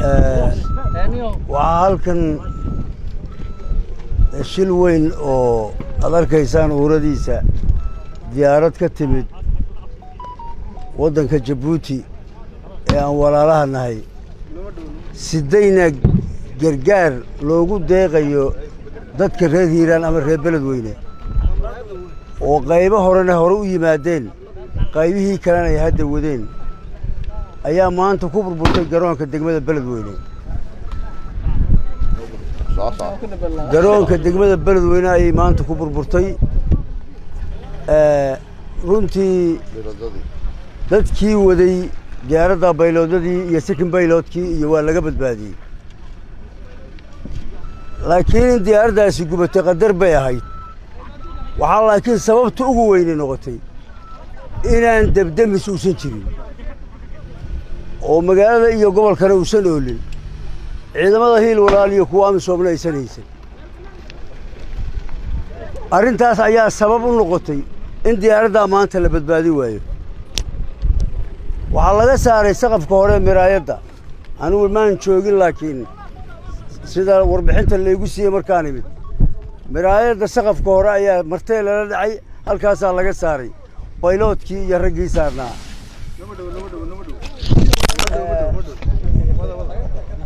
Waxaa halkan shil weyn oo aad arkaysaan uuradiisa, diyaarad ka timid waddanka Jabuuti ee aan walaalaha nahay, sidayna gargaar loogu deeqayo dadka reer Hiiraan ama reer Beledweyne, oo qaybo horena hore u yimaadeen, qaybihii kalena ay hadda wadeen, ayaa maanta ku burburtay garoonka degmada Beledweyne. Garoonka degmada Beledweyne ayay maanta ku burburtay. Runtii dadkii waday diyaaradda, bayloodadii iyo second pilotkii iyo, waa laga badbaadiyey, laakiin in diyaaraddaasi gubatay qadar bay ahayd. Waxaa laakiin sababta ugu weynay noqotay inaan debdemis uusan jirin oo magaalada iyo gobolkana uusan oolin, ciidamada Hiil Walaal iyo kuwa AMISOMna aysan haysan. Arrintaas ayaa sabab u noqotay in diyaaraddaa maanta la badbaadin waayo. Waxaa laga saaray saqafka hore miraayadda. Anigu maan joogin, laakiin sida warbixinta laygu siiyey markaan imid, miraayadda saqafka hore ayaa martee lala dhacay, halkaasaa laga saaray bayloodkii iyo raggii saarnaa.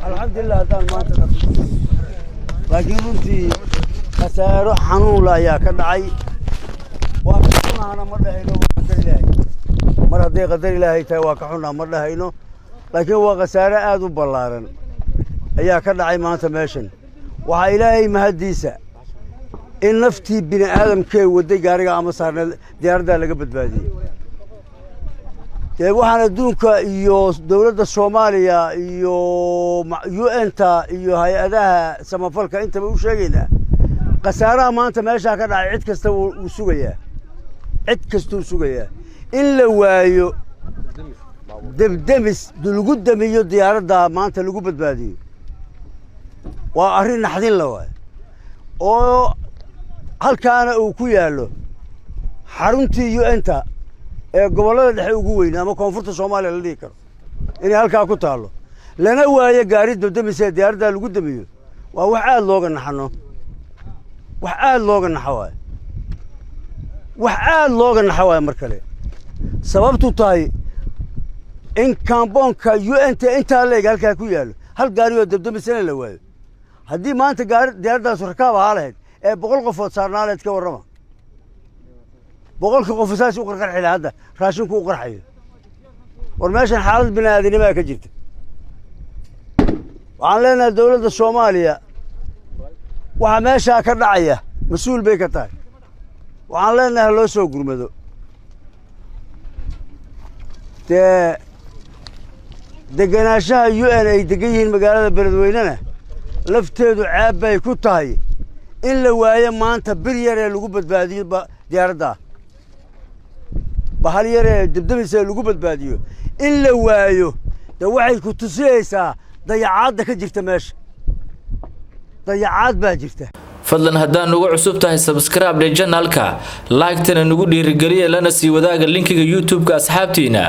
Alxamdulilah haddaan maanta, laakiin runtii khasaaro xanuunla ayaa ka dhacay. Waa ka xunahana ma dhahayno, waa qadar Ilaahay. Mar hadday qadar Ilaahay tahay, waa ka xunaa ma dhahayno, laakiin waa khasaare aad u ballaaran ayaa ka dhacay maanta meeshan. Waxaa Ilaahay mahaddiisa in naftii bini aadamkee wadday gaariga ama saarneed diyaaraddaa laga badbaadiyey. Dee waxaan adduunka iyo dowladda Soomaaliya iyo UN-ta iyo hay-adaha samafalka intaba u sheegaynaa, khasaaraha maanta meeshaa ka dhacay cid kasta wuu sugayaa, cid kastuu sugayaa in la waayo debdemis lagu damiyo diyaaradda maanta lagu badbaadiyo. Waa arrin naxdin la waayo oo halkaana uu ku yaallo xaruntii UN-ta ee gobollada dhexe ugu weyna ama koonfurta Soomaaliya la dhihi karo, inay halkaa ku taallo lana waayo gaari dabdemis ee diyaaraddaa lagu damiyo, waa wax aada looga naxano, wax aada looga naxo waayo, wax aada looga naxo waayo. Mar kale sababtu tahay in kamboonka UN-ta intaa leeg halkaa ku yaallo hal gaari oo dabdemisana la waayo. Haddii maanta gaari diyaaradaasu rakaab ahaa lahayd ee 100 qofood saarnaa lahayd, ka warrama, 100-ka qof saas u qarqarxi laha hadda raashinku u qarxayo. War meeshan xaalad bini aadinimaa ka jirta. Waxaan leenahay dowladda Soomaaliya waxaa meeshaa ka dhacaya mas-uul bay ka tahay. Waxaan leenahay ha loo soo gurmado. Dee degenaanshaha UN ay degan yihiin magaalada Beledweynena lafteedu ceeb bay ku tahay in la waayo maanta bir yar ee lagu badbaadiyo diyaaraddaa, bahal yar ee debdemis ee lagu badbaadiyo in la waayo. De waxay ku tusiyeysaa dayacaadda ka jirta meesha, dayacaad baa jirta. Fadlan haddaan nugu cusub tahay, subscribe dhe channelka, like-tana nugu dhiirigeliya, lana sii wadaaga linkiga YouTube-ka asxaabtiina.